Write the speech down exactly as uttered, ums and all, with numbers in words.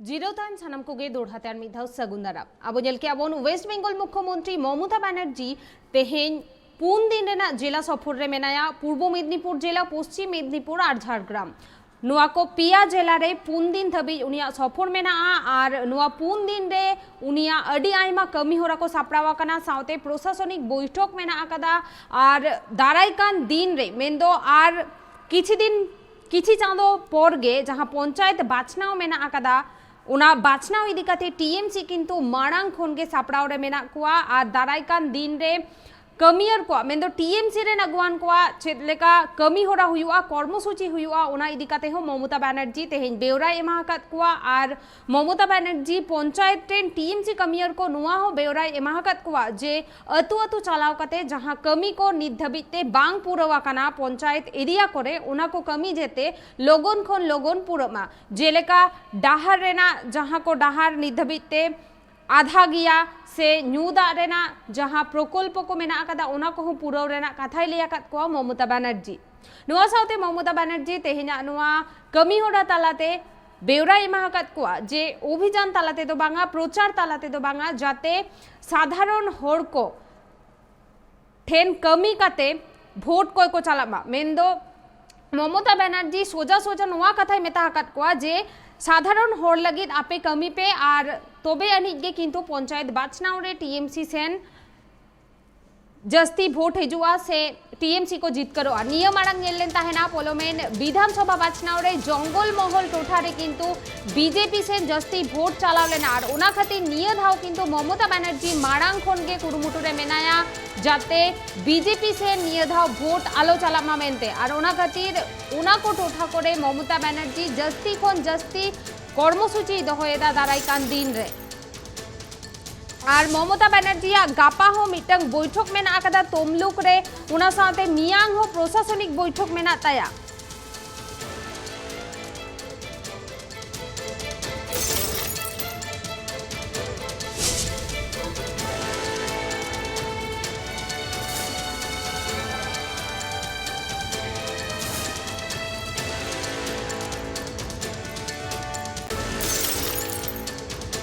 ᱡᱤᱨᱟᱹᱣ ᱛᱟᱭᱚᱢ ᱥᱟᱱᱟᱢ ᱠᱚᱜᱮ ᱫᱚᱲᱦᱟ ᱛᱮ ᱟᱨ ᱢᱤᱫ ᱫᱷᱟᱣ ᱥᱟᱹᱜᱩᱱ ᱫᱟᱨᱟᱢ᱾ ᱟᱵᱚ ᱧᱮᱞ ᱠᱮᱜᱼᱟ ᱵᱚᱱ, ᱳᱭᱮᱥᱴ ᱵᱮᱝᱜᱚᱞ ᱢᱩᱠᱷᱭᱚᱢᱚᱱᱛᱨᱤ ᱢᱚᱢᱚᱛᱟ ᱵᱟᱱᱟᱨᱡᱤ ᱛᱮᱦᱮᱧ ᱯᱩᱱ ᱫᱤᱱ ᱨᱮᱱᱟᱜ ᱡᱮᱞᱟ ᱥᱚᱯᱷᱚᱨ ᱨᱮ ᱢᱮᱱᱟᱭᱟ᱾ ᱯᱩᱨᱵᱚ ᱢᱮᱫᱽᱱᱤᱯᱩᱨ ᱡᱮᱞᱟ, ᱯᱚᱥᱪᱤᱢ ᱢᱮᱫᱽᱱᱤᱯᱩᱨ ᱟᱨ ᱡᱷᱟᱲᱜᱨᱟᱢ, ᱱᱚᱣᱟ ᱠᱚ ᱯᱮᱭᱟ ᱡᱮᱞᱟ ᱨᱮ ᱯᱩᱱ ᱫᱤᱱ ᱫᱷᱟᱹᱵᱤᱡ ᱩᱱᱤᱭᱟᱜ ᱥᱚᱯᱷᱚᱨ ᱢᱮᱱᱟᱜᱼᱟ᱾ ᱟᱨ ᱱᱚᱣᱟ ᱯᱩᱱ ᱫᱤᱱ ᱨᱮ ᱩᱱᱤᱭᱟᱜ ᱟᱹᱰᱤ ᱟᱭᱢᱟ ᱠᱟᱹᱢᱤ ᱦᱚᱨᱟ ᱠᱚ ᱥᱟᱯᱲᱟᱣ ᱟᱠᱟᱱᱟ, ᱥᱟᱶᱛᱮ ᱯᱨᱚᱥᱟᱥᱚᱱᱤᱠ ᱵᱳᱭᱴᱷᱚᱠ ᱢᱮᱱᱟᱜ ᱟᱠᱟᱫᱟ᱾ ᱟᱨ ᱫᱟᱨᱟᱭ ᱠᱟᱱ ᱫᱤᱱ ᱨᱮ, ᱢᱮᱱᱫᱚ ᱟᱨ ᱠᱤᱪᱷᱤ ᱫᱤᱱ, ᱠᱤᱪᱷᱤ ᱪᱟᱸᱫᱚ ᱯᱚᱨ ᱜᱮ ᱡᱟᱦᱟᱸ ᱯᱚᱧᱪᱟᱭᱮᱛ ᱵᱟᱪᱷᱱᱟᱣ ᱢᱮᱱᱟᱜ ᱟᱠᱟᱫᱟ, ᱚᱱᱟ ᱵᱟᱪᱷᱱᱟᱣ ᱤᱫᱤ ᱠᱟᱛᱮ ᱴᱤ ᱮᱢ ᱥᱤ ᱠᱤᱱᱛᱩ ᱢᱟᱲᱟᱝ ᱠᱷᱚᱱ ᱜᱮ ᱥᱟᱯᱲᱟᱣ ᱨᱮ ᱢᱮᱱᱟᱜ ᱠᱚᱣᱟ᱾ ᱟᱨ ᱫᱟᱨᱟᱭ ᱠᱟᱱ ᱫᱤᱱ ᱨᱮ ᱠᱟᱹᱢᱤᱭᱟᱹᱨ ᱠᱚᱣᱟᱜ, ᱢᱮᱱᱫᱚ ᱴᱤ ᱮᱢ ᱥᱤ ᱨᱮᱱ ᱟᱹᱜᱩᱣᱟᱱ ᱠᱚᱣᱟᱜ ᱪᱮᱫ ᱞᱮᱠᱟ ᱠᱟᱹᱢᱤ ᱦᱚᱨᱟ ᱦᱩᱭᱩᱜᱼᱟ, ᱠᱚᱨᱢᱚᱥᱩᱪᱤ ᱦᱩᱭᱩᱜᱼᱟ, ᱚᱱᱟ ᱤᱫᱤ ᱠᱟᱛᱮ ᱦᱚᱸ ᱢᱚᱢᱚᱛᱟ ᱵᱟᱱᱟᱨᱡᱤ ᱛᱮᱦᱮᱧ ᱵᱮᱣᱨᱟᱭ ᱮᱢᱟ ᱟᱠᱟᱫ ᱠᱚᱣᱟ᱾ ᱟᱨ ᱢᱚᱢᱚᱛᱟ ᱵᱟᱱᱟᱨᱡᱤ ᱯᱚᱧᱪᱟᱭᱮᱛ ᱨᱮᱱ ᱴᱤ ᱮᱢ ᱥᱤ ᱠᱟᱹᱢᱤᱭᱟᱹᱨ ᱠᱚ ᱱᱚᱣᱟ ᱦᱚᱸ ᱵᱮᱣᱨᱟᱭ ᱮᱢᱟ ᱟᱠᱟᱫ ᱠᱚᱣᱟ ᱡᱮ ᱟᱹᱛᱩ ᱟᱹᱛᱩ ᱪᱟᱞᱟᱣ ᱠᱟᱛᱮ ᱡᱟᱦᱟᱸ ᱠᱟᱹᱢᱤ ᱠᱚ ᱱᱤᱛ ᱫᱷᱟᱹᱵᱤᱡ ᱛᱮ ᱵᱟᱝ ᱯᱩᱨᱟᱹᱣ ᱟᱠᱟᱱᱟ ᱯᱚᱧᱪᱟᱭᱮᱛ ᱮᱨᱤᱭᱟ ᱠᱚᱨᱮ, ᱚᱱᱟ ᱠᱚ ᱠᱟᱹᱢᱤ ᱡᱟᱛᱮ ᱞᱚᱜᱚᱱ ᱠᱷᱚᱱ ᱞᱚᱜᱚᱱ ᱯᱩᱨᱟᱹᱜ ᱢᱟ᱾ ᱡᱮᱞᱮᱠᱟ ᱰᱟᱦᱟᱨ ᱨᱮᱱᱟᱜ ᱡᱟᱦᱟᱸ ᱠᱚ ᱰᱟᱦᱟᱨ ᱱᱤᱛ ᱫᱷᱟᱹᱵᱤᱡ ᱛᱮ ᱟᱫᱷᱟ ᱜᱮᱭᱟ, ᱥᱮ ᱧᱩ ᱫᱟᱜ ᱨᱮᱱᱟᱜ ᱡᱟᱦᱟᱸ ᱯᱨᱚᱠᱚᱞᱯᱚ ᱠᱚ ᱢᱮᱱᱟᱜ ᱟᱠᱟᱫᱟ, ᱚᱱᱟ ᱠᱚᱦᱚᱸ ᱯᱩᱨᱟᱹᱣ ᱨᱮᱱᱟᱜ ᱠᱟᱛᱷᱟᱭ ᱞᱟᱹᱭ ᱟᱠᱟᱫ ᱠᱚᱣᱟ ᱢᱚᱢᱚᱛᱟ ᱵᱟᱱᱟᱨᱡᱤ᱾ ᱱᱚᱣᱟ ᱥᱟᱶᱛᱮ ᱢᱚᱢᱚᱛᱟ ᱵᱟᱱᱟᱨᱡᱤ ᱛᱮᱦᱮᱧᱟᱜ ᱱᱚᱣᱟ ᱠᱟᱹᱢᱤ ᱦᱚᱨᱟ ᱛᱟᱞᱟᱛᱮ ᱵᱮᱣᱨᱟᱭ ᱮᱢᱟ ᱟᱠᱟᱫ ᱠᱚᱣᱟ ᱡᱮ ᱚᱵᱷᱤᱡᱟᱱ ᱛᱟᱞᱟ ᱛᱮᱫᱚ ᱵᱟᱝᱟ, ᱯᱨᱚᱪᱟᱨ ᱛᱟᱞᱟ ᱛᱮᱫᱚ ᱵᱟᱝᱟ, ᱡᱟᱛᱮ ᱥᱟᱫᱷᱟᱨᱚᱱ ᱦᱚᱲ ᱠᱚ ᱴᱷᱮᱱ ᱠᱟᱹᱢᱤ ᱠᱟᱛᱮ ᱵᱷᱳᱴ ᱠᱚᱭ ᱠᱚ ᱪᱟᱞᱟᱜ ᱢᱟ᱾ ᱢᱮᱱᱫᱚ ᱢᱚᱢᱚᱛᱟ ᱵᱟᱱᱟᱨᱡᱤ ᱥᱚᱡᱟ ᱥᱚᱡᱟ ᱱᱚᱣᱟ ᱠᱟᱛᱷᱟᱭ ᱢᱮᱛᱟ ᱟᱠᱟᱫ ᱠᱚᱣᱟ ᱡᱮ ᱥᱟᱫᱷᱟᱨᱚᱱ ᱦᱚᱲ ᱞᱟᱹᱜᱤᱫ ᱟᱯᱮ ᱠᱟᱹᱢᱤ ᱯᱮ, ᱟᱨ ᱛᱚᱵᱮ ᱟᱹᱱᱤᱡ ᱜᱮ ᱠᱤᱱᱛᱩ ᱯᱚᱧᱪᱟᱭᱮᱛ ᱵᱟᱪᱷᱱᱟᱣ ᱨᱮ ᱴᱤ ᱮᱢ ᱥᱤ ᱥᱮᱱ ᱡᱟᱹᱥᱛᱤ ᱵᱷᱳᱴ ᱦᱤᱡᱩᱜᱼᱟ ᱥᱮ ᱴᱤ ᱮᱢ ᱥᱤ ᱠᱚ ᱡᱤᱛᱠᱟᱹᱨᱚᱜᱼᱟ᱾ ᱱᱤᱭᱟᱹ ᱢᱟᱲᱟᱝ ᱧᱮᱞ ᱞᱮᱱ ᱛᱟᱦᱮᱱᱟ ᱯᱚᱞᱚᱢᱮᱱ ᱵᱤᱫᱷᱟᱱ ᱥᱚᱵᱷᱟ ᱵᱟᱪᱷᱱᱟᱣ ᱨᱮ ᱡᱚᱝᱜᱚᱞ ᱢᱚᱦᱚᱞ ᱴᱚᱴᱷᱟ ᱨᱮ ᱠᱤᱱᱛᱩ ᱵᱤ ᱡᱮ ᱯᱤ ᱥᱮᱱ ᱡᱟᱹᱥᱛᱤ ᱵᱷᱳᱴ ᱪᱟᱞᱟᱣ ᱞᱮᱱᱟ, ᱟᱨ ᱚᱱᱟ ᱠᱷᱟᱹᱛᱤᱨ ᱱᱤᱭᱟᱹ ᱫᱷᱟᱣ ᱠᱤᱱᱛᱩ ᱢᱚᱢᱚᱛᱟ ᱵᱟᱱᱟᱨᱡᱤ ᱢᱟᱲᱟᱝ ᱠᱷᱚᱱ ᱜᱮ ᱠᱩᱨᱩᱢᱩᱴᱩ ᱨᱮ ᱢᱮᱱᱟᱭᱟ ᱡᱟᱛᱮ ᱵᱤ ᱡᱮ ᱯᱤ ᱥᱮᱱ ᱱᱤᱭᱟᱹ ᱫᱷᱟᱣ ᱵᱷᱳᱴ ᱟᱞᱚ ᱪᱟᱞᱟᱜ ᱢᱟ ᱢᱮᱱᱛᱮ, ᱟᱨ ᱚᱱᱟ ᱠᱷᱟᱹᱛᱤᱨ ᱚᱱᱟ ᱠᱚ ᱴᱚᱴᱷᱟ ᱠᱚᱨᱮ ᱢᱚᱢᱚᱛᱟ ᱵᱟᱱᱟᱨᱡᱤ ᱡᱟᱹᱥᱛᱤ ᱠᱷᱚᱱ ᱡᱟᱹᱥᱛᱤ ᱠᱚᱨᱢᱚᱥᱩᱪᱤᱭ ᱫᱚᱦᱚᱭᱮᱫᱟ ᱫᱟᱨᱟᱭ ᱠᱟᱱ ᱫᱤᱱ ᱨᱮ᱾ ᱟᱨ ᱢᱚᱢᱚᱛᱟ ᱵᱟᱱᱟᱨᱡᱤᱭᱟᱜ ᱜᱟᱯᱟ ᱦᱚᱸ ᱢᱤᱫᱴᱟᱝ ᱵᱳᱭᱴᱷᱚᱠ ᱢᱮᱱᱟᱜ ᱟᱠᱟᱫᱟ ᱛᱚᱢᱞᱩᱠ ᱨᱮ, ᱚᱱᱟ ᱥᱟᱶᱛᱮ ᱢᱤᱭᱟᱝ ᱦᱚᱸ ᱯᱨᱚᱥᱟᱥᱚᱱᱤᱠ ᱵᱳᱭᱴᱷᱚᱠ ᱢᱮᱱᱟᱜ ᱛᱟᱭᱟ᱾